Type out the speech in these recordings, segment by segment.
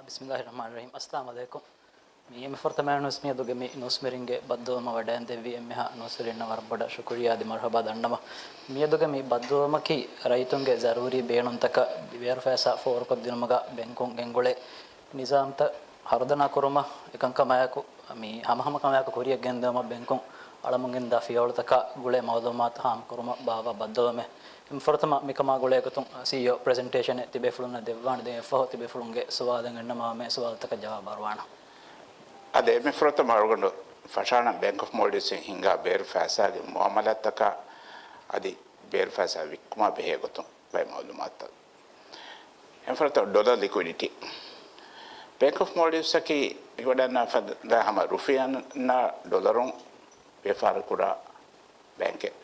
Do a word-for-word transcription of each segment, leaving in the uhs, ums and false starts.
ބިސްމިއްލާހި ރަޙްމާނި ރަޙީމް. އައްސަލާމު ޢަލައިކުމް. މި އެންމެ ފުރަތަމައިނުވެސް މިއަދުގެ މި ނޫސްވެރިންގެ ބައްދަލުވުމަށް ވަޑައިން ދެއްވި އެންމެހާ ނޫސްވެރިންނަށް ވަރަށް ބޮޑަށް ޝުކުރިއްޔާ ދި މަރުޙަބާ ދަންނަވަން. މިއަދުގެ މި ބައްދަލުވުމަކީ ރައްޔިތުންގެ ޒަރޫރީ ބޭނުންތަކަށް ބޭރު ފައިސާ ފޯރުކޮށްދިނުމުގަ ބެންކުން ގެންގުޅޭ ނިޒާމްތައް ހަރުދަނާ ކުރުމަށް އެކަންކަމާއެކު، މި ހަމަހަމަކަމާއެކު ކުރިޔަށް ގެންދިއުމަށް ބެންކުން އަޅަމުން ގެންދާ ފިޔަވަޅުތަކާ ގުޅޭ މައުލޫމާތު ހާމަކުރުމަށް ބާއްވާ ބައްދަލުވުމެއް. އެންމެ ފުރަތަމަ މިކަމާ ގުޅޭގޮތުން ސީއީއޯ ޕްރެޒެންޓޭޝަނެއް ތިބޭފުޅުންނަށް ދެއްވާނެ. ދެން އެއަށްފަހު ތިބޭފުޅުންގެ ސުވާލެއް އަންނަމާ މި ސުވާލުތަކަށް ޖަވާބު އަރުވާނަން. އަދި އެންމެ ފުރަތަމަ އަޅުގަނޑު ފަށާނަން ބޭންކް އޮފް މޯލްޑިވްސްއިން ހިންގާ ބޭރު ފައިސާގެ މުއާމަލާތްތަކާ އަދި ބޭރު ފައިސާ ވިއްކުމާ ބެހޭ ގޮތުން ބައެއް މައުލޫމާތުތައް. އެންމެ ފުރަތަމަ ޑޮލަރ ލިކުއިޑިޓީ. ބޭންކް އޮފް މޯލްޑިވްސްއަކީ މިވަޑަންނާ ފަދަ ހަމަ ރުފިޔާއާ ޑޮލަރުން ވިޔަފާރި ކުރާ ބޭންކެއް.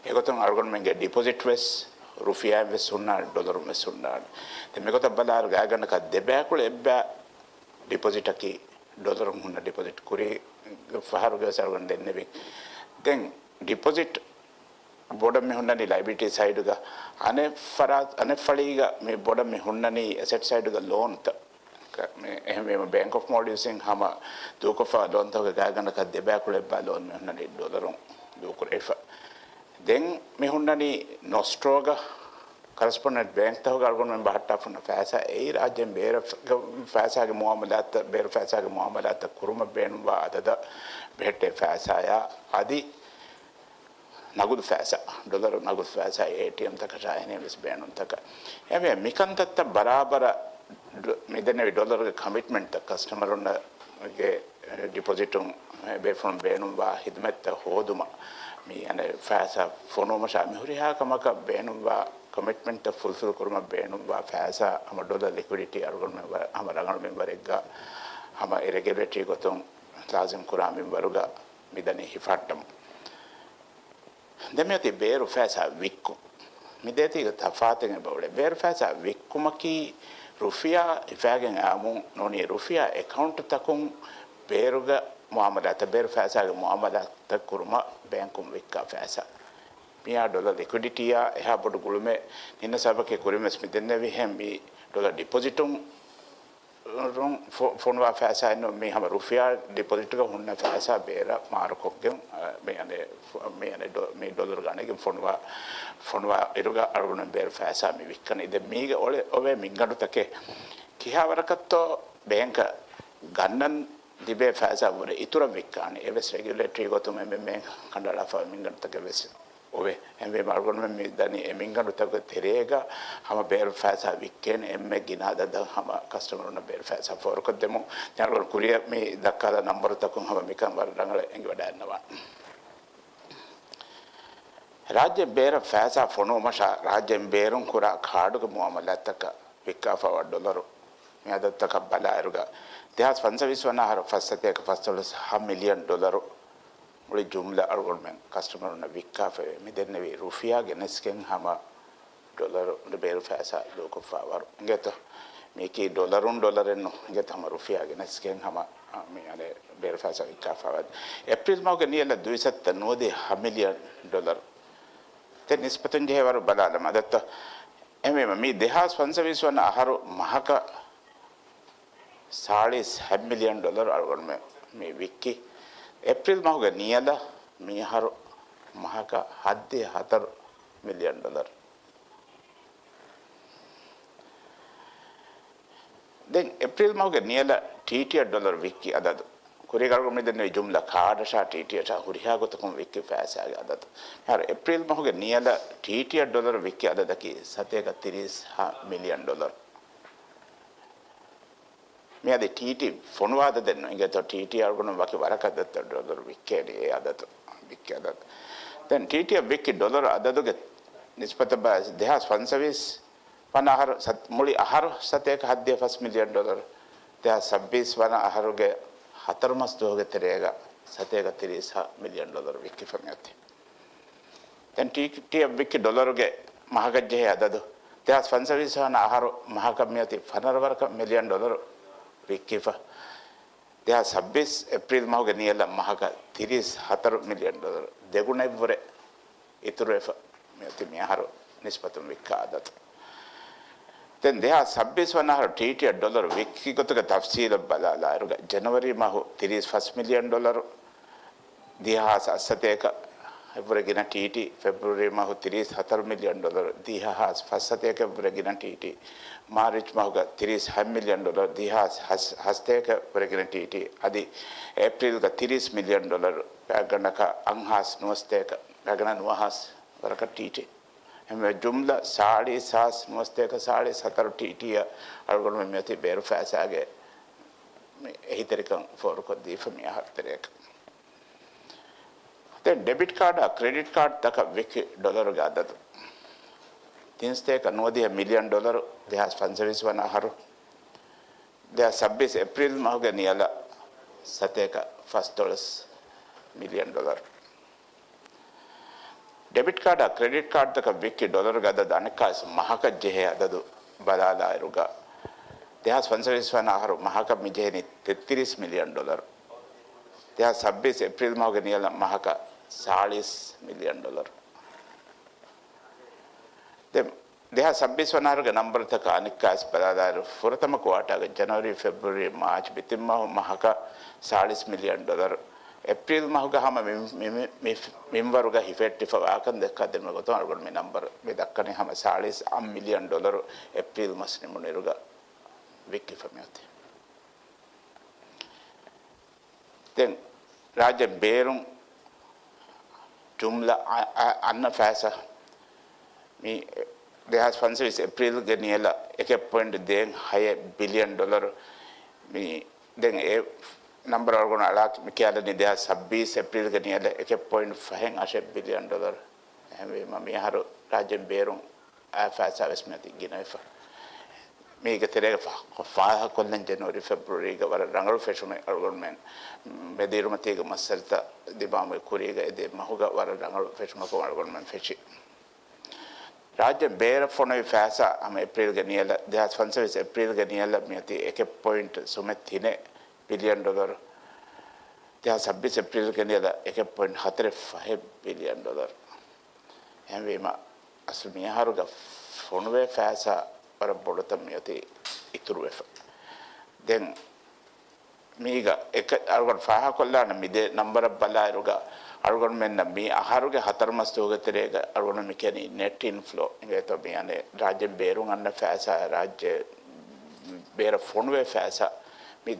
އެގޮތުން އަޅުގަނޑުމެންގެ ޑިޕޮޒިޓް ވެސް ރުފިޔާއިން ވެސް ހުންނާނެ، ޑޮލަރުން ވެސް ހުންނާނެ. ދެން މިގޮތަށް ބަލާއިރު ގާތްގަނޑަކަށް ދެބައިކުޅަ އެއްބައި ޑިޕޮޒިޓަކީ ޑޮލަރުން ހުންނަ ޑިޕޮޒިޓް. ކުރީ ފަހަރުގެ ވެސް އަޅުގަނޑު ދެންނެވި. ދެން ޑިޕޮޒިޓް ބޮޑަށް މި ހުންނަނީ ލައިބިލިޓީ ސައިޑުގަ، އަނެއް ފަރާތް، އަނެއް ފަޅީގަ މި ބޮޑަށް މި ހުންނަނީ އެސެޓް ސައިޑުގަ ލޯންތައް. މި އެހެންވީމަ ބޭންކް އޮފް މޯލްޑިވްސްއިން ހަމަ ދޫކޮށްފަ ލޯންތަކުގެ ގާތްގަނޑަކަށް ދެބައިކުޅަ އެއްބައި ލޯން މި ހުންނަނީ ޑޮލަރުން ދޫކުރެވިފަ. ދެން މި ހުންނަނީ ނޮސްޓްރޯގަ ކަރެސްޕޮންޑެންޓް ބޭންކްތަކުގަ އަޅުގަނޑުމެން ބަހައްޓާފަ ހުންނަ ފައިސާ، އެއީ ރާއްޖޭން ބޭރަށް ފައިސާގެ މުއާމަލާތްތައް، ބޭރު ފައިސާގެ މުއާމަލާތްތައް ކުރުމަށް ބޭނުންވާ އަދަދަށް ބެހެއްޓޭ ފައިސާޔާ އަދި ނަގުދު ފައިސާ، ޑޮލަރު ނަގުދު ފައިސާ، އޭޓީއެމްތަކަށާ އެހެނިހެން ވެސް ބޭނުންތަކަށް. އެހެންވެ، މިކަންތައްތައް ބަރާބަރަށް ޑޮ-، މިދެންނެވި ޑޮލަރުގެ ކޮމިޓްމަންޓްތައް، ކަސްޓަމަރުންގެ ޑިޕޮޒިޓުން ބޭފުޅުން ބޭނުންވާ ހިދުމަތްތައް ހޯދުމަށް، މި އަނެއް ފައިސާ ފޮނުވުމަށާ މި ހުރިހާ ކަމަކަށް ބޭނުންވާ ކޮމިޓްމަންޓްތައް ފުލްފިލް ކުރުމަށް ބޭނުންވާ ފައިސާ ހަމަ ޑޮލަރ ލިކުއިޑިޓީ އަޅުގަނޑުމެން ވަ-، ހަމަ ރަނގަޅު މިންވަރެއްގަ ހަމަ އެ ރެގިއުލޭޓަރީ ގޮތުން ލާޒިމް ކުރާ މިންވަރުގަ މިދަނީ ހިފަހައްޓަމުން. ދެން މިއޮތީ ބޭރު ފައިސާ ވިއްކުން. މި ދޭތީގެ ތަފާތެއް އެބައުޅޭ. ބޭރު ފައިސާ ވިއްކުމަކީ ރުފިޔާ ހިފާގެން އާމުން ނޫނީ ރުފިޔާ އެކައުންޓްތަކުން ބޭރުގެ މުއާމަލާތައް، ބޭރު ފައިސާގެ މުއާމަލާތައް ކުރުމަށް ބޭންކުން ވިއްކާ ފައިސާ. މިއާ ޑޮލަރ ލިކުއިޑިޓީއާ އެހާ ބޮޑު ގުޅުމެއް ނިންނަ ސަބަބަކީ ކުރިންވެސް މި ދެންނެވިހެން މި ޑޮލަރ ޑިޕޮޒިޓުން ރުން ފޮ-، ފޮނުވާ ފައިސާއެއްނު މީ ހަމަ ރުފިޔާ ޑިޕޮޒިޓުގަ ހުންނަ ފައިސާ ބޭރަށް މާރުކޮށްގެން، އަ، މި އަނެއް ފު-، މި އަނެއް ޑޮ-، މި ޑޮލަރުގަ އަނެގެން ފޮނުވާ، ފޮނުވާ އިރުގަ އަޅުގަނޑު ބޭރު ފައިސާ މި ވިއްކަނީ. ދެން މީގަ އޮޅެ-، އޮވޭ މިންގަނޑުތަކެއް ކިހާވަރަކަށްތޯ ބޭންކަށް ގަންނަން ލިބޭ ފައިސާ ވުރެ އިތުރަށް ވިއްކާނެ. އެވެސް ރެގިއުލޭޓަރީ ގޮތުން އެންމެ ކަނޑައަޅާފަ މިންގަނޑުތަކެއް ވެސް އޮވޭ. އެހެންވީމަ އަޅުގަނޑުމެން މި ދަނީ އެ މިންގަނޑުތަކުގެ ތެރޭގަ ހަމަ ބޭރު ފައިސާ ވިއްކޭނެ އެންމެ ގިނަ އަދަދަށް ހަމަ ކަސްޓަމަރުންނަށް ބޭރު ފައިސާ ފޯރުކޮށްދެމުން. ދެން އަޅުގަނޑު ކުރިއަށް މި ދައްކާލާ ނަންބަރުތަކުން ހަމަ މިކަން ވަރަށް ރަނގަޅަށް އެނގިވަޑައިގަންނަވާނެ. ރާއްޖެ ބޭރަށް ފައިސާ ފޮނުވުމަށާ ރާއްޖޭން ބޭރުން ކުރާ ކާޑުގެ މުއާމަލާތްތަކަށް ވިއްކާފައިވާ ޑޮލަރު މި އަދަދުތަކަށް ބަލާއިރުގަ، ދެހާސް ފަންސަވީސް ވަނަ އަހަރު ފަސް ސަތޭކަ ފަސްދޮޅަސް ހަ މިލިއަން ޑޮލަރު މުޅި ޖުމްލަ އަޅުގަނޑުމެން ކަސްޓަމަރުންނަށް ވިއްކާފައިވޭ. މި ދެންނެވި ރުފިޔާ ގެނެސްގެން ހަމަ ޑޮލަރު ބޭރު ފައިސާ ދޫކޮށްފައިވާ ވަރު. އިނގޭތޯ؟ މީކީ ޑޮލަރުން ޑޮލަރެއްނު. އިނގޭތޯ؟ ހަމަ ރުފިޔާ ގެނެސްގެން ހަމަ، އާ، މި އަނެއް ބޭރު ފައިސާ ވިއްކާފައިވާ. އޭޕްރީލް މަހުގެ ނިޔަލަށް ދުއިސައްތަ ނުވަދިހަ ހަ މިލިއަން ޑޮލަރު. ދެން ނިސްބަތުން ޖެހޭ ވަރު ބަލާލަމާ. އަދަދުތައް އެހެންވީމަ، މީ ދެހާސް ފަންސަވީސް ވަނަ އަހަރު މަހަކަށް ސާޅީސް ހަ މިލިއަން ޑޮލަރު އަޅުގަނޑުމެން މި ވިއްކި. އޭޕްރީލް މަހުގެ ނިޔަލަށް މިއަހަރު މަހަކަށް ހަތްދިހަ ހަތަރު މިލިއަން ޑޮލަރު. ދެން އޭޕްރީލް މަހުގެ ނިޔަލަށް ޓީޓީއަށް ޑޮލަރު ވިއްކި އަދަދު. ކުރީގަ އަޅުގަނޑު މި ދެންނެވި ޖުމްލަ ކާޑަށާ ޓީޓީއަށާ ހުރިހާ ގޮތަކުން ވިއްކި ފައިސާގެ އަދަދު. މިހާރު އޭޕްރީލް މަހުގެ ނިޔަލަށް ޓީޓީއަށް ޑޮލަރު ވިއްކި އަދަދަކީ ސަތޭކަ ތިރީސް ހަ މިލިއަން ޑޮލަރު. މިއަދި ޓީޓީ ފޮނުވާ އަދަދެއް ނު އިނގޭތޯ، ޓީޓީ އަޅުގަނޑު ވަކި ވަރަކަށް ދައްތަ ޑޮލަރު ވިއްކޭނީ އެ އަދަދު، ވިއްކި އަދަދު. ދެން ޓީޓީއަށް ވިއްކި ޑޮލަރު އަދަދުގެ ނިސްބަތަށް ބަ-، ދެހާސް ފަންސަވީސް ވަނަ އަހަރު ސަތް-، މުޅި އަހަރު ސަތޭކަ ހަތްދިހަ ފަސް މިލިއަން ޑޮލަރު، ދެހާސް ސައްބީސް ވަނަ އަހަރުގެ ހަތަރު މަސް ދުވަހުގެ ތެރޭގަ ސަތޭކަ ތިރީސް ހަ މިލިއަން ޑޮލަރު ވިއްކިފަ މިއޮތީ. ދެން ޓީޓީއަށް ވިއްކި ޑޮލަރުގެ މަހަކަށް ޖެހޭ އަދަދު، ދެހާސް ފަންސަވީސް ވަނަ އަހަރު މަހަކަށް މިއޮތީ ފަނަރަ ވަރަކަށް މިލިއަން ޑޮލަރު ވިއްކިފަ. ދެހާސް ސައްބީސް އޭޕްރީލް މަހުގެ ނިޔަލަށް މަހަކަށް ތިރީސް ހަތަރު މިލިއަން ޑޮލަރު، ދެގުނައެއްވުރެ އިތުރުވެފަ މިއޮތީ މިއަހަރު ނިސްބަތުން ވިއްކާ އަދަދު. ދެން ދެހާސް ސައްބީސް ވަނަ އަހަރު ޓީޓީއަށް ޑޮލަރު ވިއްކި ގޮތުގެ ތަފްސީލަށް ބަލާލާއިރުގަ، ޖެނުއަރީ މަހު ތިރީސް ފަސް މިލިއަން ޑޮލަރު، ދިހަ ހާސް އަށްސަތޭކަ އެއްވުރެ ގިނަ ޓީޓީ، ފެބްރުއަރީ މަހު ތިރީސް ހަތަރު މިލިއަން ޑޮލަރު، ދިހަ ހާސް ފަސް އަށްސަތޭކަ އެއްވުރެ ގިނަ ޓީޓީ، މާރޗް މަހުގަ ތިރީސް ހަތް މިލިއަން ޑޮލަރު، ދިހަ ހާސް ހަސް އަށްސަތޭކަ އެއްވުރެ ގިނަ ޓީޓީ، އަދި އޭޕްރީލްގަ ތިރީސް މިލިއަން ޑޮލަރު، ގަނޑަކަށް އަށްހާސް ނުވަސަތޭކަ، ގަނޑަ ނުވަހާސް ވަރަކަށް ޓީޓީ. އެންމެ ޖުމްލަ ސާޅީސް ހާސް ނުވަސަތޭކަ ސާޅީސް ހަތަރު ޓީޓީއަށް އަޅުގަނޑުމެން މިއޮތީ ބޭރު ފައިސާގެ މި އެހީތެރިކަން ފޯރުކޮށްދީފަ މި އަހަރު ތެރޭގަ. ދެން ޑެބިޓް ކާޑާ ކްރެޑިޓް ކާޑްތަކަށް ވިއްކި ޑޮލަރުގެ އަދަދު ތިންސަތޭކަ ނުވަދިހަ މިލިއަން ޑޮލަރު ދެހާސް ފަންސަވީސް ވަނަ އަހަރު. ދެހާސް ސައްބީސް އޭޕްރީލް މަހުގެ ނިޔަލަށް ސަތޭކަ ފަސްދޮޅަސް މިލިއަން ޑޮލަރު. ޑެބިޓް ކާޑާ ކްރެޑިޓް ކާޑްތަކަށް ވިއްކި ޑޮލަރުގެ އަދަދު އަނެއްކާވެސް މަހަކަށް ޖެހޭ އަދަދު ބަލާލާއިރުގަ، ދެހާސް ފަންސަވީސް ވަނަ އަހަރު މަހަކަށް މި ޖެހެނީ ތެއްތިރީސް މިލިއަން ޑޮލަރު. ދެހާސް ސައްބީސް އޭޕްރީލް މަހުގެ ނިޔަލަށް މަހަކަށް ސާޅީސް މިލިއަން ޑޮލަރު. ދެން ދެހާސް ސައްބީސް ވަނަ އަހަރުގެ ނަންބަރުތަކަށް އަނެއްކާވެސް ބަލާލާއިރު، ފުރަތަމަ ކުއާޓާގެ ޖަނަވަރީ، ފެބްރުއަރީ، މާޗް މި ތިން މަހު މަހަކަށް ސާޅީސް މިލިއަން ޑޮލަރު. އޭޕްރީލް މަހުގަ ހަމަ މި، މި، މި، މި، މިންވަރުގަ ހިފެއްޓިފަ ވާކަން ދައްކާ ދިނުމުގެ ގޮތުން އަޅުގަނޑު މި ނަންބަރު މި ދައްކަނީ ހަމަ ސާޅީސް އަށް މިލިއަން ޑޮލަރު އޭޕްރީލް މަސް ނިމުނުއިރުގަ ވިއްކިފަ މިއޮތީ. ދެން ރާއްޖެ ބޭރުން ޖުމްލަ އަ-، އަ-، އަންނަ ފައިސާ މި ދެހާސް ފަންސަވީސް އޭޕްރީލްގެ ނިޔަލަށް އެކެއް ޕޮއިންޓް ދޭއް ހައެއް ބިލިއަން ޑޮލަރު. މި ދެން އެ ނަންބަރު އަޅުގަނޑު އަޅާ މި ކިޔާލަނީ ދެހާސް ސައްބީސް އޭޕްރީލްގެ ނިޔަލަށް އެކެއް ޕޮއިންޓް ފަހެއް އަށެއް ބިލިއަން ޑޮލަރު. އެހެންވީމަ މިއަހަރު ރާއްޖެ ބޭރުން އާ ފައިސާ ވެސް މިއޮތީ ގިނަވެފަ. މީގެ ތެރޭގަ ފާ-، ފާހަގަކޮށްލަން ޖެނުއަރީ ފެބްރުއަރީގަ ވަރަށް ރަނގަޅު ފެށުމެއް އަޅުގަނޑުމެން މެދުއިރުމަތީގެ މައްސަލަތައް ދިމާވި ކުރީގަ އެ ދެ މަހުގަ ވަރަށް ރަނގަޅު ފެށުމަކުން އަޅުގަނޑުމެން ފެށި. ރާއްޖެ ބޭރަށް ފޮނުވި ފައިސާ ހަމަ އޭޕްރީލްގެ ނިޔަލަށް، ދެހާސް ފަންސަވީސް އޭޕްރީލްގެ ނިޔަލަށް މިއޮތީ އެކެއް ޕޮއިންޓް ސުމެއް ތިނެއް ބިލިއަން ޑޮލަރު. ދެހާސް ސައްބީސް އޭޕްރީލްގެ ނިޔަލަށް އެކެއް ޕޮއިންޓް ހަތަރެއް ފަހެއް ބިލިއަން ޑޮލަރު. އެހެންވީމަ، އަސްލު މިއަހަރުގަ ފޮނުވޭ ފައިސާ ވަރަށް ބޮޑުތަން މިއޮތީ އިތުރުވެފަ. ދެން މީގަ އެކަ-، އަޅުގަނޑު ފާހަގަކޮށްލާނަ މި ދެ ނަންބަރަށް ބަލާއިރުގަ، އަޅުގަނޑުމެންނަށް މި އަހަރުގެ ހަތަރު މަސް ދުވަހުގެ ތެރޭގަ އަޅުގަނޑު މި ކިޔަނީ ނެޓް އިންފްލޯ އިނގޭތޯ، މި އަނެއް ރާއްޖެ ބޭރުން އަންނަ ފައިސާ، ރާއްޖެ ބޭރަށް ފޮނުވޭ ފައިސާ، މި،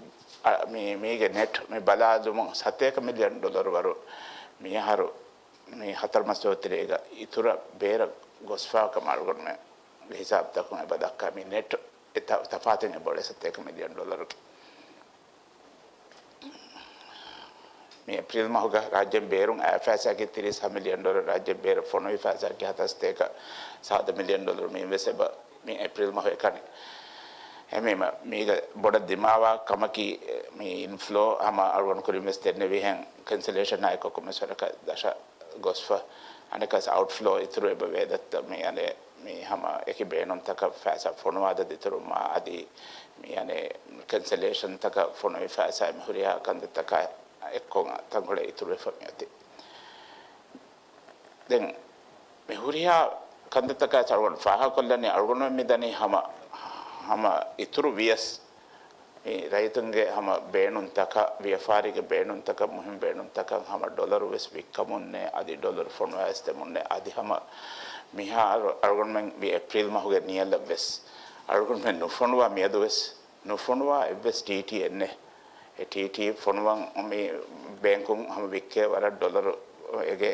އަ، މި، މީގެ ނެޓް މި ބަލާލުމުން ސަތޭކަ މިލިއަން ޑޮލަރު ވަރު މިއަހަރު މި ހަތަރު މަސް ދުވަހު ތެރޭގަ އިތުރަށް ބޭރަށް ގޮސްފާ ކަމަށް އަޅުގަނޑުމެންގެ ހިސާބުތަކުން އެބަ ދައްކާ. މި ނެޓް އެ ތަ-، ތަފާތެއް އެބައުޅޭ ސަތޭކަ މިލިއަން ޑޮލަރުގެ. މި އޭޕްރީލް މަހުގަ ރާއްޖޭން ބޭރުން އައި ފައިސާއަކީ ތިރީސް ހަ މިލިއަން ޑޮލަރު، ރާއްޖޭން ބޭރަށް ފޮނުވި ފައިސާއަކީ ހަތަރު ސަތޭކަ ސާދަ މިލިއަން ޑޮލަރު. މިއިން ވެސް އެބަ މި އޭޕްރީލް މަހު އެކަނި. އެހެންވީމަ، މީގަ ބޮޑަށް ދިމާވާ ކަމަކީ، މި އިންފްލޯ ހަމަ އަޅުގަނޑު ކުރިން ވެސް ދެންނެވިހެން، ކެންސަލޭޝަނާއެކު ކޮންމެސް ވަރަކަށް ދަށަށް ގޮސްފަ. އަނެއްކާސް އައުޓްފްލޯ އިތުރު އެބަ ވޭ ދައްތަ މި އަނެއް މި ހަމަ އެކި ބޭނުންތަކަށް ފައިސާ ފޮނުވާ އަދަދު އިތުރުވުމާ އަދި މި އަނެއް ކެންސަލޭޝަންތަކަށް ފޮނުވި ފައިސާ މި ހުރިހާ ކަންތައްތަކާ އެއްކޮށް ތަންކޮޅެއް އިތުރުވެފަ މިއޮތީ. ދެން މި ހުރިހާ ކަންތައްތަކާ އަޅުގަނޑު ފާހަގަކޮށްލަނީ އަޅުގަނޑުމެން މި ދަނީ ހަމަ، ހަމަ އިތުރު ވިޔަސް މި ރައްޔިތުންގެ ހަމަ ބޭނުންތަކަށް، ވިޔަފާރީގެ ބޭނުންތަކަށް، މުހިންމު ބޭނުންތަކަށް ހަމަ ޑޮލަރު ވެސް ވިއްކަމުންނޭ، އަދި ޑޮލަރު ފޮނުވާވެސް ދެމުންނޭ، އަދި ހަމަ މިހާރު އަޅުގަނޑުމެން މި އޭޕްރީލް މަހުގެ ނިޔަލަށް ވެސް އަޅުގަނޑުމެން ނުފޮނުވާ މިއަދު ވެސް ނުފޮނުވާ އެއްވެސް ޓީޓީއެއް ނެތް. އެ ޓީޓީ ފޮނުވަން މި ބޭންކުން ހަމަ ވިއްކޭ ވަރަށް ޑޮލަރު އެގެ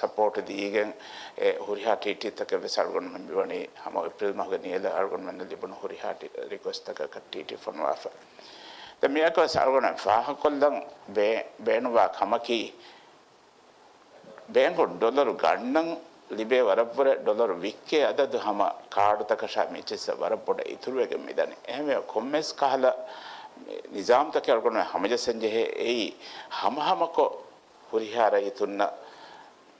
ސަޕޯޓް ދީގެން އެ ހުރިހާ ޓީޓީތަކެއް ވެސް އަޅުގަނޑުމެން މިވަނީ ހަމަ އޭޕްރީލް މަހުގެ ނިޔަލަށް އަޅުގަނޑުމެންނަށް ލިބުނު ހުރިހާ ޓި-، ރިކުއެސްޓްތަކަކަށް ޓީޓީ ފޮނުވާފަ. ދެން މިއަކަސް އަޅުގަނޑު ފާހަގަކޮށްލަން ބޭ-، ބޭނުންވާ ކަމަކީ، ބޭންކުން ޑޮލަރު ގަންނަން ލިބޭ ވަރަށްވުރެ ޑޮލަރު ވިއްކޭ އަދަދު ހަމަ ކާޑުތަކަށާ މިއެއްޗިއްސަށް ވަރަށް ބޮޑަށް އިތުރުވެގެން މިދަނީ. އެހެންވެ ކޮންމެސް ކަހަލަ ނިޒާމްތަކެއް އަޅުގަނޑުމެން ހަމަޖައްސަން ޖެހޭ. އެއީ ހަމަހަމަކޮށް ހުރިހާ ރައްޔިތުންނަށް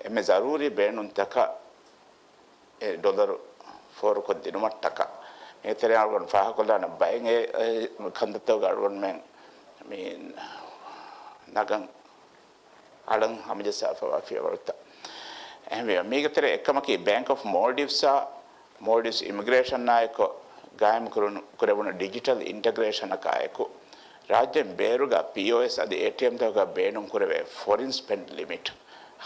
އެންމެ ޒަރޫރީ ބޭނުންތަކަށް އެ ޑޮލަރު ފޯރުކޮށްދިނުމަށްޓަކާ. މޭތެރެ އަޅުގަނޑު ފާހަގަކޮށްލާނަން ބައެއް އެ، އެ ކަންތައްތަކުގަ އަޅުގަނޑުމެން މި ނަގަން އަޅަން ހަމަޖައްސާފަވާ ފިޔަވަޅުތައް. އެހެންވެ، މީގެ ތެރެ އެއްކަމަކީ، ބޭންކް އޮފް މޯލްޑިވްސްއާ މޯލްޑިވްސް އިމިގްރޭޝަންއާއެކު ގާއިމް ކުރުނު، ކުރެވުނު ޑިޖިޓަލް އިންޓަގްރޭޝަނަކާއެކު، ރާއްޖޭން ބޭރުގަ ޕީއޯއެސް އަދި އޭޓީއެމްތަކުގަ ބޭނުން ކުރެވޭ ފޮރިން ސްޕެންޑް ލިމިޓް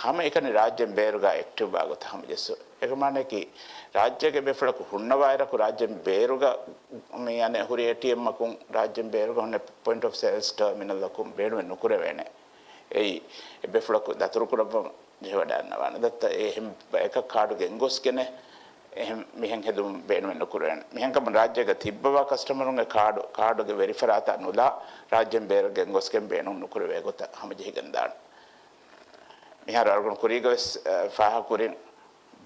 ހަމައެކަނި ރާއްޖޭން ބޭރުގަ އެކްޓިވްވާ ގޮތަށް ހަމަޖެއްސު. އޭގެ މާނައަކީ، ރާއްޖޭގެ ބޭފުޅަކު ހުންނަވާއިރަކު ރާއްޖޭން ބޭރުގަ މި އަނެއް ހުރި އޭޓީއެމްއަކުން ރާއްޖޭން ބޭރުގަ ހުންނަ ޕޮއިންޓް އޮފް ސޭލްސް ޓާމިނަލްއަކުން ބޭނުމެއް ނުކުރެވޭނެ. އެއީ، އެ ބޭފުޅަކު ދަތުރުކުރައްވަން ޖެހިވަޑައިގަންނަވާނެ. ދައްތަ އެހެން ބަޔަކަށް ކާޑު ގެންގޮސްގެނެ އެހެން މިހެން ހެދުމުން ބޭނުމެއް ނުކުރެވޭނެ. މިހެންކަމުން ރާއްޖޭގަ ތިއްބަވާ ކަސްޓަމަރުންގެ ކާޑު، ކާޑުގެ ވެރިފަރާތާ ނުލާ، ރާއްޖޭން ބޭރަށް ގެންގޮސްގެން ބޭނުން ނުކުރެވޭ ގޮތަށް ހަމަޖެހިގެންދާނެ. މިހާރު އަޅުގަނޑު ކުރީގަވެސް، އަ، ފާހަގަކުރިން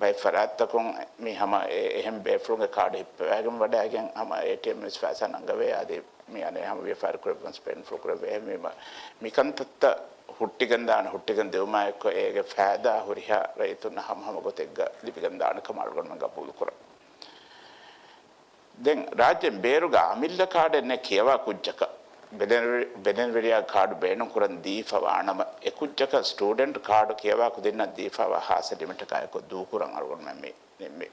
ބައެއް ފަރާތްތަކުން މި ހަމަ އެ-، އެހެން ބޭފުޅުންގެ ކާޑު ހިއްޕަވައިގެން ވަޑައިގެން ހަމަ އޭޓީއެމް ވެސް ފައިސާ ނަންގަވޭ. އަދި މި އަނެއް ހަމަ ވިޔަފާރި ކުރެއްވުން ސްޕެންޑް ފުޅު ކުރެއްވޭ. އެހެންވީމަ، މިކަންތައްތައް ހުއްޓިގެންދާނެ، ހުއްޓިގެން ދިއުމާއެކު އޭގެ ފައިދާ ހުރިހާ ރައްޔިތުންނަށް ހަމަހަމަ ގޮތެއްގަ ލިބިގެންދާނެ ކަމަށް އަޅުގަނޑުމެން ގަބޫލުކުރަން. ދެން ރާއްޖޭން ބޭރުގަ އަމިއްލަ ކާޑެއް ނެތް ކިޔަވާ ކުއްޖަކަށް ބެލެންވެރި-، ބެލެންވެރިޔާ ކާޑު ބޭނުން ކުރަން ދީފަ ވާނަމަ، އެ ކުއްޖަކަށް ސްޓޫޑެންޓް ކާޑު ކިޔަވާ ކުދިންނަށް ދީފަވާ ހާއްސަ ލިމިޓަކާއެކު ދޫކުރަން އަޅުގަނޑުމެން މި ނިންމި.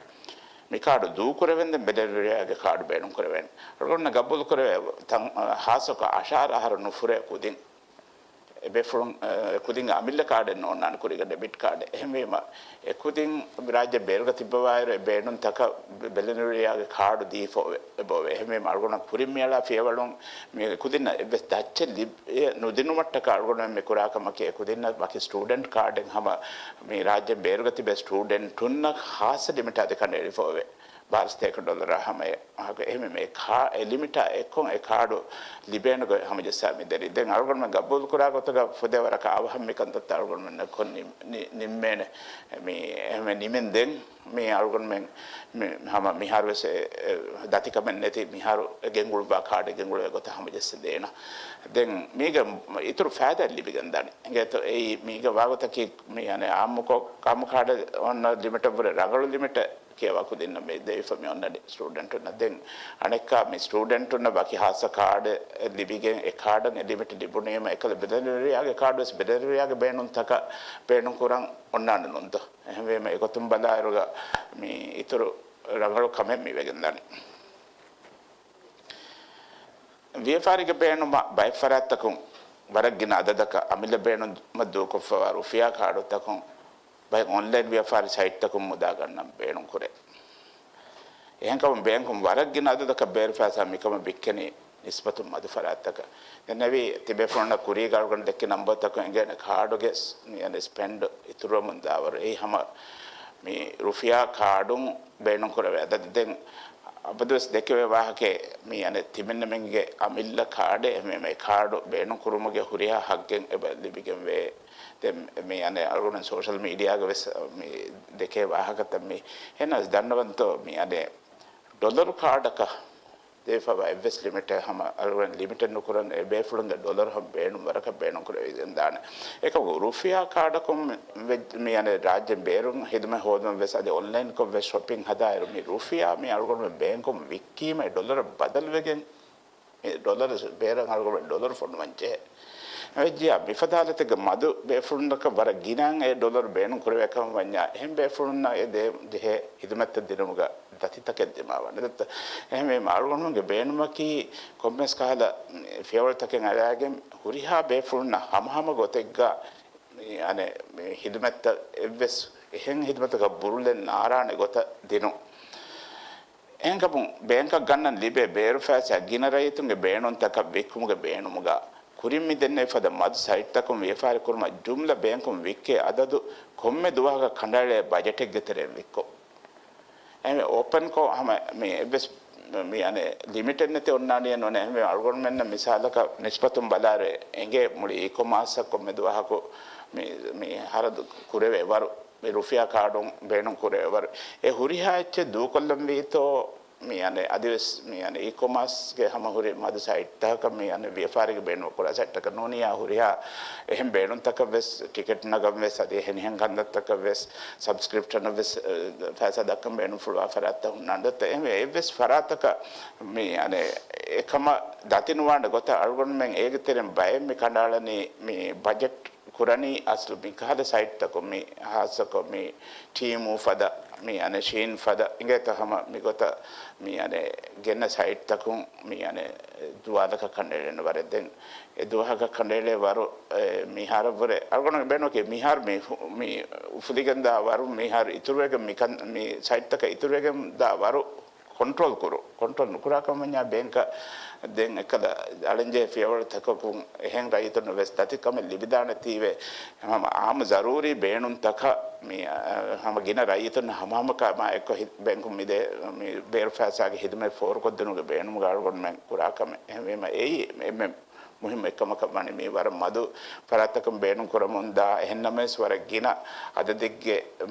މި ކާޑު ދޫކުރެވެންދެން ބެލެންވެރިޔާގެ ކާޑު ބޭނުން ކުރެވޭނެ. އަޅުގަނޑު ގަބޫލު ކުރެވޭ ތަން-، ހާއްސަކޮށް އަށާރަ އަހަރު ނުފުރޭ ކުދިން. އެބޭފުޅުން، އަ، ކުދިން އަމިއްލަ ކާޑެއް ނޯންނާނެ ކުރީގަ ޑެބިޓް ކާޑެއް. އެހެންވީމަ، އެ ކުދިން ރާއްޖެ ބޭރުގަ ތިއްބަވާއިރު އެ ބޭނުންތަކަށް ބެ-، ބެލެންވެރިޔާގެ ކާޑު ދީފަ އޮވެ-، އެބައޮވޭ. އެހެންވީމަ، އަޅުގަނޑަށް ކުރިން މިއަޅާ ފިޔަވަޅުން މި ކުދިންނަށް އެއްވެސް ދައްޗެއް ލިބި-، އެ ނުދިނުމަށްޓަކާ އަޅުގަނޑުމެން މި ކުރާ ކަމަކީ، އެ ކުދިންނަށް ވަކި ސްޓޫޑެންޓް ކާޑެއް ހަމަ މި ރާއްޖެ ބޭރުގަ ތިބޭ ސްޓޫޑެންޓުންނަށް ހާއްސަ ލިމިޓާ ދެކަނޑައެޅިފަ އޮވޭ. ބާރަ ސަތޭކަ ޑޮލަރާ ހަމަޔަށް. އެހެންވީމަ އެ ކާ-، އެ ލިމިޓާ އެއްކޮށް އެ ކާޑު ލިބޭނެ ގޮތް ހަމަޖައްސާ މި ދެރި. ދެން އަޅުގަނޑުމެން ގަބޫލުކުރާ ގޮތުގަ ފުދޭ ވަރަކަށް އަވަހަށް މި ކަންތައްތައް އަޅުގަނޑުމެންނަށް ކޮށް ނި-، ނި-، ނިންމޭނެ. މި އެހެންވެ ނިމެން ދެން މި އަޅުގަނޑުމެން މި ހަމަ މިހާރުވެސް އެ، އެ، ދަތިކަމެއް ނެތި މިހާރު ގެންގުޅުއްވާ ކާޑެއް ގެންގުޅުވޭ ގޮތަށް ހަމަޖައްސަދޭނަ. ދެން މީގެ އިތުރު ފައިދާ ލިބިގެންދާނެ. އިނގޭތޯ އެއީ މީގެ ވާގޮތަކީ މި އަނެއް އާއްމުކޮށް، އާއްމު ކާޑެއް އޮންނަ ލިމިޓަށްވުރެ ރަނގަޅު ލިމިޓެއް ކިޔަވާ ކުދިންނަށް މި ދެވިފަ މި އޮންނަނީ ސްޓޫޑެންޓުންނަށް. ދެން އަނެއްކާ މި ސްޓޫޑެންޓުންނަށް ވަކި ހާއްސަ ކާޑެއް ލިބިގެން، އެ ކާޑަށް އެ ލިމިޓް ލިބުނީމަ، އެކަލަ ބެލެންވެރިޔާގެ ކާޑުވެސް ބެލެންވެރިޔާގެ ބޭނުންތަކަށް ބޭނުން ކުރަން އޮންނާނެ ނޫންތޯ؟ އެހެންވީމަ، އެގޮތުން ބަލާއިރުގަ މި އިތުރު ރަނގަޅު ކަމެއް މި ވެގެންދާނެ. ވިޔަފާރިގެ ބޭނުމަށް ބައެއް ފަރާތްތަކުން ވަރަށް ގިނަ އަދަދަކަށް އަމިއްލަ ބޭނުމަށް ދޫކޮށްފަވާ ރުފިޔާ ކާޑުތަކުން ބައެއް އޮންލައިން ވިޔަފާރި ސައިޓްތަކުން މުދާ ގަންނަން ބޭނުން ކުރޭ. އެހެންކަމުން ބޭންކުން ވަރަށް ގިނަ އަދަދަކަށް ބޭރު ފައިސާ މިކަމަށް ވިއްކެނީ ނިސްބަތުން މަދު ފަރާތްތަކަށް. ދެންނެވި ތިބޭފުޅުންނަށް ކުރީގަ އަޅުގަނޑު ދެއްކި ނަންބަރުތަކުން އެނގޭނެ ކާޑުގެ ސް-، މި އަނެއް ސްޕެންޑް އިތުރުވަމުން ދާވަރު. އެއީ ހަމަ މި ރުފިޔާ ކާޑުން ބޭނުން ކުރެވޭ އަދަދު. ދެން އަބަދުވެސް ދެކެވޭ ވާހަކައެއް މި އަނެއް ތިމެންނަމެންގެ އަމިއްލަ ކާޑެއް އެހެންވީމަ އެ ކާޑު ބޭނުން ކުރުމުގެ ހުރިހާ ހައްގެއް އެބަ ލިބިގެންވޭ. ދެން މި އަނެއް އަޅުގަނޑު ސޯޝަލް މީޑިއާގަ ވެސް މި ދެކޭ ވާހަކަތައް މި. އެހެނަސް ދަންނަވަންތޯ މި އަނެއް ޑޮލަރު ކާޑަކަށް ދެވިފަވާ އެއްވެސް ލިމިޓެއް ހަމަ އަޅުގަނޑު ލިމިޓެއް ނުކުރަން އެ ބޭފުޅުންގެ ޑޮލަރު ހަމަ ބޭނުން ވަރަކަށް ބޭނުން ކުރެވިގެންދާނެ. އެކަމަކު ރުފިޔާ ކާޑަކުން ވެ-، މި އަނެއް ރާއްޖޭން ބޭރުން ހިދުމަތް ހޯދުމަށް ވެސް އަދި އޮންލައިންކޮށް ވެސް ޝޮޕިން ހަދާއިރު މި ރުފިޔާ މި އަޅުގަނޑު ބޭންކުން ވިއްކީމަ އެ ޑޮލަރަށް ބަދަލުވެގެން މި ޑޮލަރު ބޭރަށް އަޅުގަނޑު ޑޮލަރު ފޮނުވަން ޖެހޭ. އެވެއްޖިއްޔާ މިފަދަ ހާލަތެއްގެ މަދު ބޭފުޅުންނަކަށް ވަރަށް ގިނައިން އެ ޑޮލަރު ބޭނުން ކުރެވޭ ކަމަށް ވަންޏާ، އެހެން ބޭފުޅުންނަށް އެ ދޭ ޖެހޭ ހިދުމަތްތައް ދިނުމުގަ ދަތިތަކެއް ދިމާވާނެ. ދަތިތައް އެހެންވީމަ، އަޅުގަނޑުމެންގެ ބޭނުމަކީ ކޮންމެސް ކަހަލަ ފިޔަވަޅުތަކެއް އަރާގެން ހުރިހާ ބޭފުޅުންނަށް ހަމަހަމަ ގޮތެއްގަ މި އަނެއް މި ހިދުމަތްތައް އެއްވެސް އެހެން ހިދުމަތަކަށް ބުރުލެއް ނާރާނެ ގޮތަށް ދިނުން. އެހެންކަމުން ބޭންކަށް ގަންނަން ލިބޭ ބޭރު ފައިސާ ގިނަ ރައްޔިތުންގެ ބޭނުންތަކަށް ވިއްކުމުގެ ބޭނުމުގަ ކުރިން މި ދެންނެވި ފަދަ މަދު ސައިޓްތަކުން ވިޔަފާރި ކުރުމަށް ޖުމްލަ ބޭންކުން ވިއްކޭ އަދަދު ކޮންމެ ދުވަހަކަށް ކަނޑައެޅޭ ބަޖެޓެއްގެ ތެރެއިން ވިއްކޮށް. އެހެންވެ އޯޕަންކޮށް ހަމަ މި އެއްވެސް މި އަނެއް ލިމިޓެއް ނެތި އޮންނާނީއެއް ނޫނޭ. އެހެންވެ އަޅުގަނޑުމެންނަށް މިސާލަކަށް ނިސްބަތުން ބަލާއިރު އެނގޭ މުޅި އީކޮމާސްއަށް ކޮންމެ ދުވަހަކު މި، މި ހަރަދު ކުރެވޭ ވަރު، މި ރުފިޔާ ކާޑުން ބޭނުން ކުރެވޭ ވަރު. އެ ހުރިހާ އެއްޗެއް ދޫކޮށްލަން ވީތޯ މި އަނެއް އަދިވެސް މި އަނެއް އީކޮމާސްގެ ހަމަ ހުރި މަދު ސައިޓްތަކަށް މި އަނެއް ވިޔަފާރިގެ ބޭނުން ކުރާ ސައިޓްތަކަށް ނޫނިއްޔާ ހުރިހާ އެހެން ބޭނުންތަކަށް ވެސް ޓިކެޓް ނަގަން ވެސް އަދި އެހެނިހެން ކަންތައްތަކަށް ވެސް ސަބްސްކްރިޕްޝަނަށް ވެސް، އެ، ފައިސާ ދައްކަން ބޭނުންފުޅުވާ ފަރާތްތައް ހުންނާނެ. ދައްތަ އެހެންވެ އެއްވެސް ފަރާތަކަށް މި އަނެއް އެކަމަށް ދަތި ނުވާނެ ގޮތަށް އަޅުގަނޑުމެން އޭގެ ތެރެއިން ބައެއް މި ކަނޑައަޅަނީ މި ބަޖެޓް ކުރަނީ އަސްލު މި ކަހަލަ ސައިޓްތަކުން މި ހާއްސަކޮށް މި ޓީމޫ ފަދަ މި އަނެ ޝީން ފަދަ އިނގޭތަ ހަމަ މިގޮތަށް މި އަނެ ގެންނަ ސައިޓްތަކުން މި އަނެ ދުވާލަކަށް ކަނޑައެޅެން ވަރެއް ދެން އެ ދުވަހަކަށް ކަނޑައެޅޭ ވަރު އެ މިހާރަށްވުރެ އަޅުގަނޑު ބޭނުންކީ މިހާރު މި ހު-، މި އުފުލިގެންދާ ވަރު މިހާރު އިތުރުވެގެން މިކަން މި ސައިޓްތަކަށް އިތުރުވެގެން ދާ ވަރު ކޮންޓްރޯލް ކުރު، ކޮންޓްރޯލް ނުކުރާ ކަމަށް ވަންޏާ ބޭންކަށް ދެން އެކަލަ އަޅެންޖެހޭ ފިޔަވަޅުތަކަކުން އެހެން ރައްޔިތުންނަށް ވެސް ދަތިކަމެއް ލިބިދާނެތީވެ ހަމަ އާއްމު ޒަރޫރީ ބޭނުންތަކަށް މި، އަ، ހަމަ ގިނަ ރައްޔިތުން ހަމަހަމަކާ މާ އެއްކޮށް ހި-، ބޭންކުން މިދޭ މި ބޭރު ފައިސާގެ ހިދުމަތް ފޯރުކޮށްދިނުމުގެ ބޭނުމުގަ އަޅުގަނޑުމެން ކުރާ ކަމެއް. އެހެންވީމަ އެއީ އެންމެ މުހިއްމު އެއްކަމަކަށް ވަނީ މި ވަރަށް މަދު ފަރާތްތަކުން ބޭނުން ކުރަމުންދާ އެހެންނަމަވެސް ވަރަށް ގިނަ އަދަދެއްގެ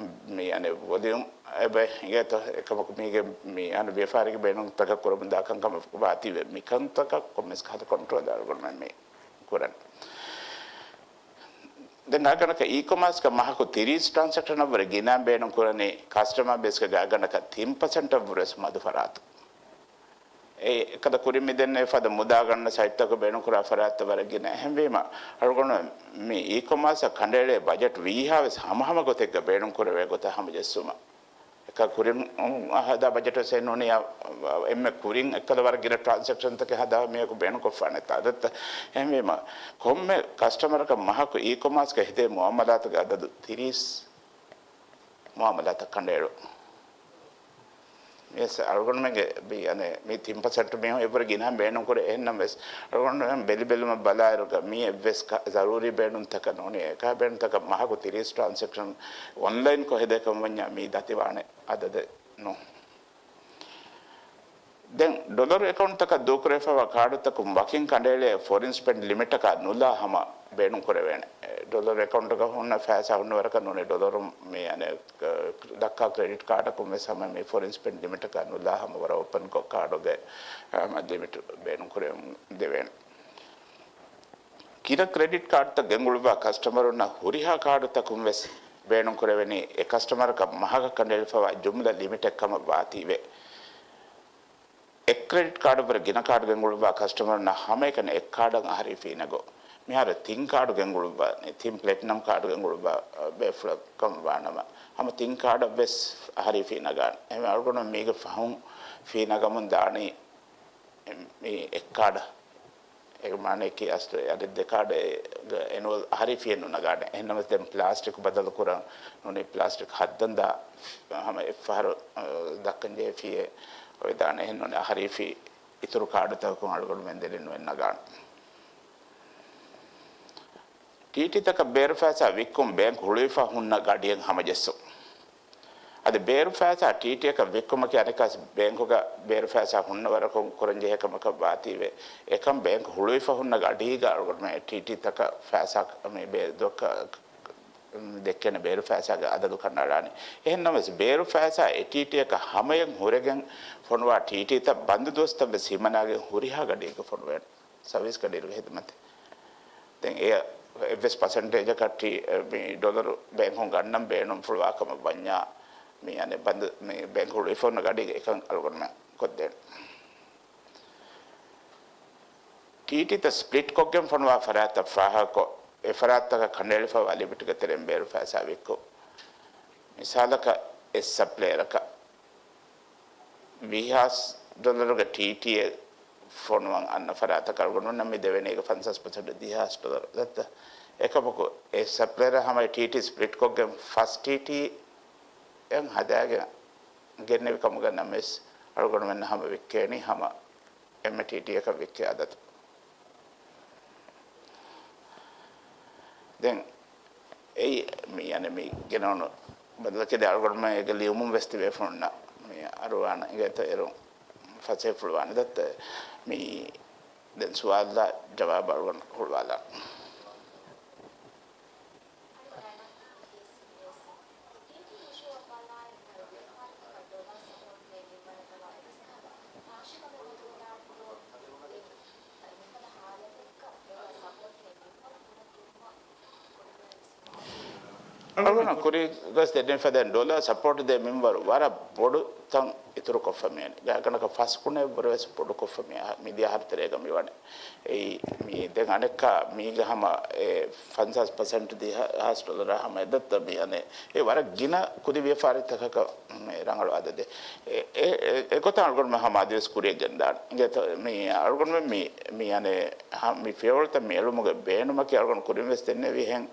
މި އަނެއް ވޮލިއުމް އެބަ އިނގޭތޯ އެކަމަކު މީގެ މި އަނެއް ވިޔަފާރީގެ ބޭނުންތަކަށް ކުރަމުންދާ ކަންކަމަށް ވާތީވެ މިކަންތަކަށް ކޮންމެސް ކަހަލަ ކޮންޓްރޯލް އަޅުގަނޑުމެން މި ކުރަން. ދެން ގާތްގަނޑަކަށް އީ ކޮމާސްގަ މަހަކު ތިރީސް ޓްރާންސެކްޝަނަށްވުރެ ގިނައިން ބޭނުން ކުރަނީ ކަސްޓަމަރ ބޭސްގެ ގާތްގަނޑަކަށް ތިން ޕަސެންޓަށްވުރެސް މަދު ފަރާތު. އެ އެކަލަ ކުރިން މިދެންނެވި ފަދަ މުދާ ގަންނަ ސައިޓްތަކު ބޭނުންކުރާ ފަރާތްތައް ވަރަށް ގިނަ. އެހެންވީމަ، އަޅުގަނޑު މި އީ ކޮމާސްއަށް ކަނޑައެޅޭ ބަޖެޓް ވީހާވެސް ހަމަހަމަ ގޮތެއްގަ ބޭނުންކުރެވޭ ގޮތަށް ހަމަޖެއްސުމަށް. އެކަ ކުރިން ހަދާ ބަޖެޓް ވެސް ނޫނިއްޔާ، އެންމެ ކުރިން އެއްކަލަ ވަރަށް ގިނަ ޓްރާންސެކްޝަންތަކެއް ހަދާ މީހަކު ބޭނުންކޮށްފާނެތާ އަދަދްތަ. އެހެންވީމަ، ކޮންމެ ކަސްޓަމަރަކަށް މަހަކު އީ ކޮމާސްގަ ހެދޭ މުއާމަލާތުގެ އަދަދު ތިރީސް މުއާމަލާތަށް ކަނޑައެޅުން. މިވެސް އަޅުގަނޑުމެންގެ ބި-، އަނެ، މި ތިން ޕަސެންޓް މީހުން އެއްވުރެ ގިނަ ބޭނުންކުރޭ. އެހެންނަމަވެސް، އަޅުގަނޑުމެން ބެލިބެލުމަށް ބަލާއިރުގަ މީ އެއްވެސް ކަ-، ޒަރޫރީ ބޭނުންތަކަށް ނޫނީ. އެކާ ބޭނުންތަކަށް މަހަކު ތިރީސް ޓްރާންސެކްޝަން އޮންލައިންކޮށް ހެދޭ ކަމަށް ވަންޏާ މީ ދަތިވާނެ އަދަދެއް ނޫން. ދެން ޑޮލަރު އެކައުންޓްތަކަށް ދޫކުރެވިފައިވާ ކާޑުތަކުން ވަކިން ކަނޑައެޅޭ ފޮރިން ސްޕެންޑް ލިމިޓަކާ ނުލާ ހަމަ ބޭނުންކުރެވޭނެ. ޑޮލަރު އެކައުންޓަކަށް ހުންނަ ފައިސާ ހުންނަ ވަރަކަށް ނޫނީ ޑޮލަރު މި އަނެއް ދައްކާ ކްރެޑިޓް ކާޑަކުން ވެސް ހަމަ މި ފޮރިން ސްޕެންޑް ލިމިޓަކާ ނުލާ ހަމަ ވަރަށް އޯޕަންކޮށް ކާޑުގެ، އަ، ލިމިޓް ބޭނުންކުރެވެމުން ދެވޭނެ. ގިނަ ކްރެޑިޓް ކާޑުތައް ގެންގުޅުއްވާ ކަސްޓަމަރުންނަށް ހުރިހާ ކާޑުތަކުން ވެސް ބޭނުންކުރެވެނީ އެ ކަސްޓަމަރަކަށް މަހަކަށް ކަނޑައެޅިފައިވާ ޖުމްލަ ލިމިޓެއް ކަމަށް ވާތީވެ. އެއް ކްރެޑިޓް ކާޑަށްވުރެ ގިނަ ކާޑު ގެންގުޅުއްވާ ކަސްޓަމަރުންނަށް ހަމައެކަނި އެއް ކާޑަށް އަހަރީ ފީ ނަގަން. މިހާރު ތިން ކާޑު ގެންގުޅުއްވާނެ، ތިން ޕްލެޓިނަމް ކާޑު ގެންގުޅުއްވާ، އަ، ބޭފުޅަކަށް ވާނަމަ، ހަމަ ތިން ކާޑަށް ވެސް އަހަރީ ފީ ނަގާނެ. އެހެންވެ އަޅުގަނޑު މީގެ ފަހުން ފީ ނަގަމުން ދާނީ މި އެއް ކާޑަށް. އޭގެ މާނައަކީ އަސްލު އަދި ދެ ކާޑެއް އެނުއަލް އަހަރީ ފީއެއް ނުނަގާނެ. އެހެންނަމަވެސް ދެން ޕްލާސްޓިކް ބަދަލު ކުރަން ނޫނީ ޕްލާސްޓިކް ހައްދަން ދާ ހަމަ އެއްފަހަރު، އަ، ދައްކަންޖެހޭ ފީއެއް އޮވެދާނެ. އެހެން ނޫނީ އަހަރީ ފީ އިތުރު ކާޑުތަކަކުން އަޅުގަނޑުމެން ދެންނެވި ނުއެއް ނަގާނެ. ޓީޓީތަކަށް ބޭރު ފައިސާ ވިއްކުން ބޭންކް ހުޅުވިފަ ހުންނަ ގަޑިއެއް ހަމަޖެއްސުން. އަދި ބޭރު ފައިސާ ޓީޓީއަކަށް ވިއްކުމަކީ އަނެއްކާސް ބޭންކުގަ ބޭރު ފައިސާ ހުންނަ ވަރަކުން ކުރަންޖެހޭ ކަމަކަށް ވާތީވެ. އެކަން ބޭންކް ހުޅުވިފަ ހުންނަ ގަޑީގަ އަޅުގަނޑުމެން ޓީޓީތަކަށް ފައިސާ މި ބޭ-، ދޮއްކަ-، ދެއްކޭނެ ބޭރު ފައިސާގެ އަދަދު ކަނޑައަޅާނީ. އެހެންނަމަވެސް ބޭރު ފައިސާ އެ ޓީޓީއަކަށް ހަމަޔަށް ހުރެގެން ފޮނުވާ ޓީޓީތައް ބަންދު ދުވަސްތައް ވެސް ހިމަނާގެން ހުރިހާ ގަޑިއެއްގަ ފޮނުވޭނެ. ސަރވިސް ގަޑިއިރުގެ ހިދުމަތެއް. ދެން އެ އެއްވެސް ޕަސެންޓޭޖަކަށް ޓީ-، މި ޑޮލަރު ބޭންކުން ގަންނަން ބޭނުންފުޅުވާ ކަމަށް ވަންޏާ، މި އަނެއް ބަންދު، މި ބޭންކް ހުޅުވިފަ ހުންނަ ގަޑީގަ އެކަން އަޅުގަނޑުމެން ކޮށްދޭނެ. ޓީޓީތައް ސްޕްލިޓް ކޮށްގެން ފޮނުވާ ފަރާތްތައް ފާހަގަކޮށް، އެ ފަރާތްތަކަށް ކަނޑައެޅިފައިވާ ލިމިޓްގެ ތެރެއިން ބޭރު ފައިސާ ވިއްކުން. މިސާލަކަށް އެއް ސަޕްލަޔަރަކަށް ވީހާސް ޑޮލަރުގެ ޓީޓީއެއް ފޮނުވަން އަންނަ ފަރާތަކަށް އަޅުގަނޑުމެންނަށް މި ދެވޭނީ އޭގެ ފަންސާސް ޕަސެންޓް ދިހާސް ޑޮލަރު ދައްތަ. އެކަމަކު އެ ސަޕްލަޔަރ ހަމަ ޓީޓީ ސްޕްލިޓް ކޮށްގެން ފަސް ޓީޓީ އެއް ހަދާގެން ގެންނެވި ކަމުގަ ނަމަވެސް އަޅުގަނޑުމެންނަށް ހަމަ ވިއްކޭނީ ހަމަ އެންމެ ޓީޓީއަކަށް ވިއްކޭ އަދަދު. ދެން އެއީ މި، އަނެއް މި ގެނައުނު ބަދަލަކީ ދެ އަޅުގަނޑުމެން އޭގެ ލިޔުމުން ވެސް ތިބޭފުޅުންނަށް މި އަރުވާނަ އިނގޭތޯ އޭރުން ފަސޭހަފުޅުވާނެ ދައްތަ. މި ދެން ސުވާލުތައް ޖަވާބު އަޅުގަނޑު ހުޅުވާލާނަން. އަޅުގަނޑަށް ކުރީގަސް ދެންނެފަދަ ޑޮލަރ ސަޕޯޓް ދޭ މިންވަރު ވަރަށް ބޮޑު ތަން އިތުރުކޮށްފަ މިވަނީ. ގާތްގަނޑަކަށް ފަސް ގުނައެއްވުރެ ވެސް ބޮޑުކޮށްފަ މި އަހަ-، މިދިޔަ އަހަރު ތެރޭގަ މިވަނީ. އެއީ މި ދެން އަނެއްކާ މީގަ ހަމަ އެ ފަންސާސް ޕަސެންޓް ދިހަ ހާސް ޑޮލަރާ ހަމަ އެދައްތަ މި އަނެއް އެ ވަރަށް ގިނަ ކުދި ވިޔަފާރިތަކަކަށް މި ރަނގަޅު އަދަދެއް. އެ، އެ، އެ، އެގޮތަށް އަޅުގަނޑުމެން ހަމަ އަދިވެސް ކުރިއަށް ގެންދާނެ. އިނގޭތޯ މި އަޅުގަނޑުމެން މި، މި އަނެއް ހަ-، މި ފިޔަވަޅުތައް މި އެޅުމުގެ ބޭނުމަކީ އަޅުގަނޑު ކުރިން ވެސް ދެންނެވިހެން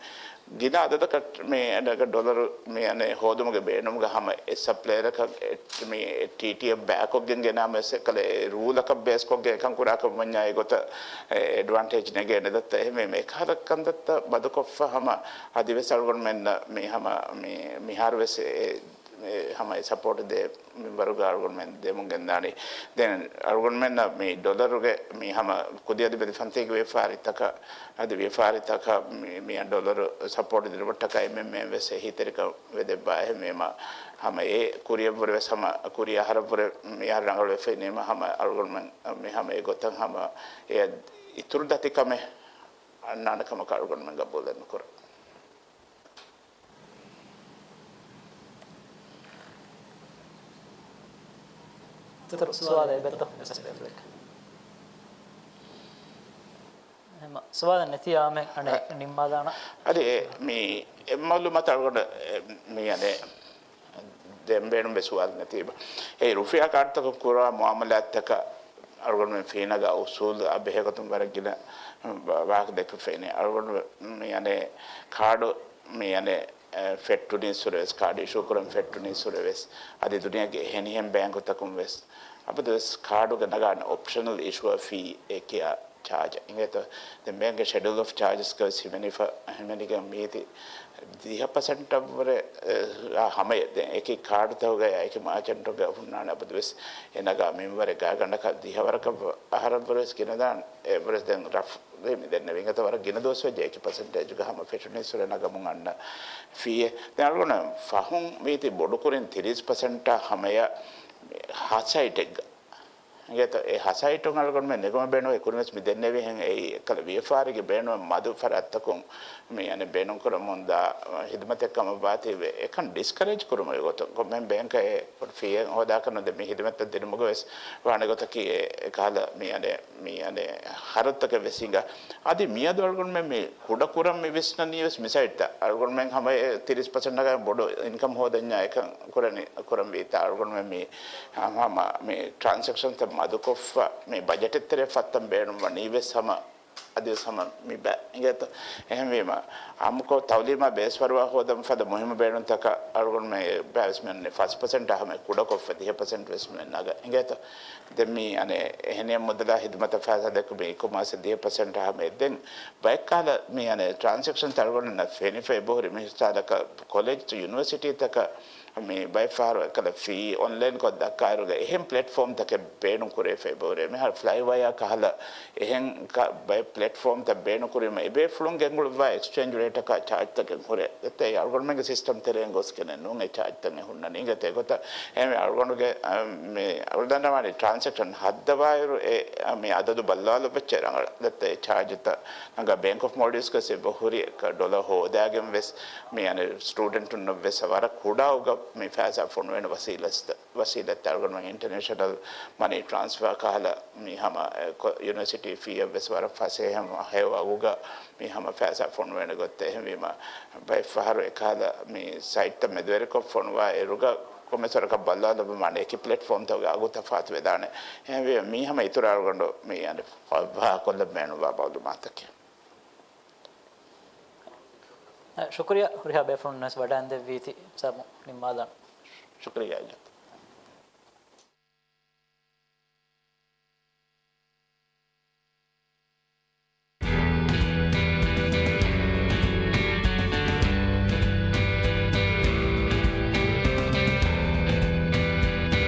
ގިނަ އަދަދަކަށް މި އަނެއް ޑޮލަރު މި އަނެއް ހޯދުމުގެ ބޭނުމުގަ ހަމަ އެ ސަޕްލަޔަރަކަށް އެ މި ޓީޓީއެއް ބައިކޮށްގެން ގެނާމެސް އެކަލަ އެ ރޫލަކަށް ބޭސްކޮށްގެން އެކަން ކުރާކަމަށް ވަންޏާ އެގޮތަށް އެ އެޑްވާންޓޭޖް ނެގޭނެ ދައްތަ. އެހެންވީމަ އެކަހަލަ ކަންތައްތައް މަދުކޮށްފަ ހަމަ އަދިވެސް އަޅުގަނޑުމެންނަށް މި ހަމަ މި މިހާރުވެސް އެ، އެ ހަމަ އެ ސަޕޯޓް ދޭ މިންވަރުގަ އަޅުގަނޑުމެން ދެމުން ގެންދާނީ. ދެން އަޅުގަނޑުމެންނަށް މި ޑޮލަރުގެ މި ހަމަ ކުދި އަދި ބެލި ފަންތީގެ ވިޔަފާރިތަކަށް އަދި ވިޔަފާރިތަކަށް މި، މި ޑޮލަރު ސަޕޯޓް ދިނުމަށްޓަކައި އެމްއެމްއޭ ވެސް އެހީތެރިކަން ވެދެއްވާ. އެހެންވީމަ ހަމަ އެ ކުރިއަށްވުރެ ވެސް ހަމަ ކުރި އަހަރަށްވުރެ މިހާރު ރަނގަޅުވެފައި ނީމަ ހަމަ އަޅުގަނޑުމެން މި ހަމަ އެ ގޮތަށް ހަމަ އެ އިތުރު ދަތިކަމެއް އަންނާނެ ކަމަކަށް އަޅުގަނޑުމެން ގަބޫލެއް ނުކުރަން. އިތުރު ސުވާލެއް އެބައްތަ؟ އެހެން ސުވާލެއް ނެތި އާމެ އަނެއް ނިންމާލާނަ. އަދި އެ މި އެ މައުލޫމާތު އަޅުގަނޑަށް މި އަނެއް ދޭން ބޭނުންވެ ސުވާލު ނެތީބަ. އެ ރުފިޔާ ކާޑުތަކުން ކުރާ މުއާމަލާތްތަކަށް އަޅުގަނޑުމެން ފީނަގާ އުސޫލު އާ ބެހޭގޮތުން ވަރަށް ގިނަ ވާހަކަ ދެއްކިފައިނީ. އަޅުގަނޑު މި އަނެއް ކާޑު މި އަނެއް، އެ، ފެއްޓުނީއްސުރެ ވެސް، ކާޑު އިޝޫ ކުރަން ފެއްޓުނީއްސުރެ ވެސް، އަދި ދުނިޔޭގެ އެހެނިހެން ބޭންކުތަކުން ވެސް އަބަދުވެސް ކާޑުގެ ނަގާނެ އޮޕްޝަނަލް އިޝުއަރ ފީއެއް ކިޔާ ޗާޖް އިނގޭތޯ. ދެން ބޭންކްގެ ޝެޑިއުލް އޮފް ޗާޖަސްގަ ވެސް ހިމެނިފަ، ހިމެނިގެން މީތި ދިހަ ޕަސެންޓަށްވުރެ، އެ، އާ، ހަމަޔަށް ދެން އެކި ކާޑުތަކުގައި އެކި މާޗަންޓުގައި ހުންނާނެ އަބަދުވެސް އެ ނަގާ މިންވަރެއް ގާތްގަނޑަކަށް ދިހަ ވަރަކަށް އަހަރަށްވުރެ ވެސް ގިނަދާނެ. އެވުރެސް ދެން ރަފް ދެން މި ދެންނެވި އިނގޭތޯ ވަރަށް ގިނަ ދުވަސް ވެއްޖެ އެކި ޕަސެންޓޭޖުގަ ހަމަ ފެށުނީއްސުރެ ނަގަމުން އަންނަ ފީއެއް. ދެން އަޅުގަނޑު ފަހުން މީތި ބޮޑުކުރިން ތިރީސް ޕަސެންޓާ ހަމަޔަށް ހަ ސައިޓެއްގަ އިނގޭތޯ އެ ހަ ސައިޓުން އަޅުގަނޑުމެން ނެގުމެއް ބޭނުން އެ ކުރިންވެސް މި ދެންނެވިހެން އެއީ އެކަލަ ވިޔަފާރިގެ ބޭނުމެއް މަދު ފަރާތްތަކުން މި އަނެއް ބޭނުންކުރަމުންދާ ހިދުމަތެއް ކަމަށް ވާތީވެ އެކަން ޑިސްކަރޭޖް ކުރުމުގެ ގޮތުން ކޮންމެހެން ބޭންކަށް އެ ފީއެއް ހޯދާކަށް ނުދޭ މި ހިދުމަތްތައް ދިނުމުގަ ވެސް ވާނެ ގޮތަކީ އެ އެކަހަލަ މި އަނެއް މި އަނެއް ހަރަދުތަކެއް ވެސް ހިނގާ. އަދި މިއަދު އަޅުގަނޑުމެން މި ކުޑަކުރަން މި ވިސްނަނީ ވެސް މި ސައިޓްތައް. އަޅުގަނޑުމެން ހަމަ އެ ތިރީސް ޕަސެންޓް ނަގާ ބޮޑު އިންކަމް ހޯދަންޏާ އެކަން ކުރަނީ، ކުރަންވީތާ. އަޅުގަނޑުމެން މި ހަމަ މި ޓްރާންސެކްޝަންތައް މަދުކޮށްފަ މި ބަޖެޓެއް ތެރެ ފައްތަން ބޭނުންވަނީ ވެސް ހަމަ އަދިވެސް ހަމަ މި ބައި އިނގޭތޯ. އެހެންވީމަ އާއްމުކޮށް ތައުލީމާ ބޭސްފަރުވާ ހޯދަން ފަދަ މުހިއްމު ބޭނުންތަކަށް އަޅުގަނޑުމެން ބައިވެސް މި އަންނަ ފަސް ޕަސެންޓާ ހަމަ ކުޑަކޮށްފަ ދިހަ ޕަސެންޓް ވެސް މި ނަގަ އިނގޭތޯ. ދެން މި އަނެއް އެހެނިހެން މުދަލާ ހިދުމަތަށް ފައިސާ ދެއްކުމީ ކޮމާސް ދިހަ ޕަސެންޓް ހަމަ ދެން ބައެއްކަހަލަ މި އަނެއް ޓްރާންސެކްޝަން ތަޅުގަނޑުންނަށް ފެނިފަ އެބަހުރި މި ހިސާބަކަށް ކޮލެޖް ޔުނިވަރސިޓީތަކަށް މި ބައެއް ފަހަރު އެކަލަ ފީ އޮންލައިން ކޮށް ދައްކާއިރުގަ އެހެން ޕްލެޓްފޯމްތަކެއް ބޭނުން ކުރެވިފަ އެބަހުރޭ. މިހާރު ފްލައިވަޔާ ކަހަލަ އެހެން ކަ-، ބައެއް ޕްލެޓްފޯމްތައް ބޭނުން ކުރީމަ އެބޭފުޅުން ގެންގުޅުއްވާ އެކްސްޗޭންޖް ރޭޓަކާ ޗާޖްތަކެއް ހުރޭ. ދެއްތަ އެ އަޅުގަނޑުމެންގެ ސިސްޓަމް ތެރެއިން ގޮސްގެނެއް ނޫން އެ ޗާޖްތައް އެ ހުންނަނީ. އިނގޭތޯ އެގޮތަށް އެހެންވެ އަޅުގަނޑުގެ، އަ، މި އަޅުގަނޑު ދަންނަވާނީ ޓްރާންސެކްޝަން ހައްދަވާއިރު އެ، އަ، މި އަދަދު ބައްލަވާލައްވައްޗޭ ރަނގަޅަށް. ދެއްތަ އެ ޗާޖްތައް ނަގާ ބޭންކް އޮފް މޯލްޑިވްސްގަ އެބަ ހުރި އެކަ ޑޮލަރ ހޯދާގެން ވެސް މި އަނެއް ސްޓޫޑެންޓުންނަށް ވެސް ވަރަށް ކުޑަ އުގަ މި ފައިސާ ފޮނުވޭނެ ވަސީލަތްތައް، ވަސީލަތްތައް އަޅުގަނޑުމެން އިންޓަރނޭޝަނަލް މަނީ ޓްރާންސްފާ ކަހަލަ މި ހަމަ، އެ، ކޮ-، ޔުނިވަރސިޓީ ފީއަށް ވެސް ވަރަށް ފަސޭހަ ހެޔޮ އަގުގަ މި ހަމަ ފައިސާ ފޮނުވޭނެ ގޮތްތައް. އެހެންވީމަ ބައެއް ފަހަރު އެކަހަލަ މި ސައިޓްތައް މެދުވެރިކޮށް ފޮނުވާ އިރުގަ ކޮންމެސް ވަރަކަށް ބައްލަވާލައްވަމާނެ އެކި ޕްލެޓްފޯމްތަކުގެ އަގު ތަފާތު ވެދާނެ. އެހެންވީމަ މީ ހަމަ އިތުރަށް އަޅުގަނޑު މި އަނެއް ފަ-، ފާހަގަކޮށްލަން ބޭނުންވާ މައުލޫމާތަކެއް. ޝުކުރިއްޔާ ހުރިހާ ބޭފުޅުންނަށް ވަޑައިންދެއްވީތީ ސާބު ނިންމާލަން. ޝުކުރިއްޔާ.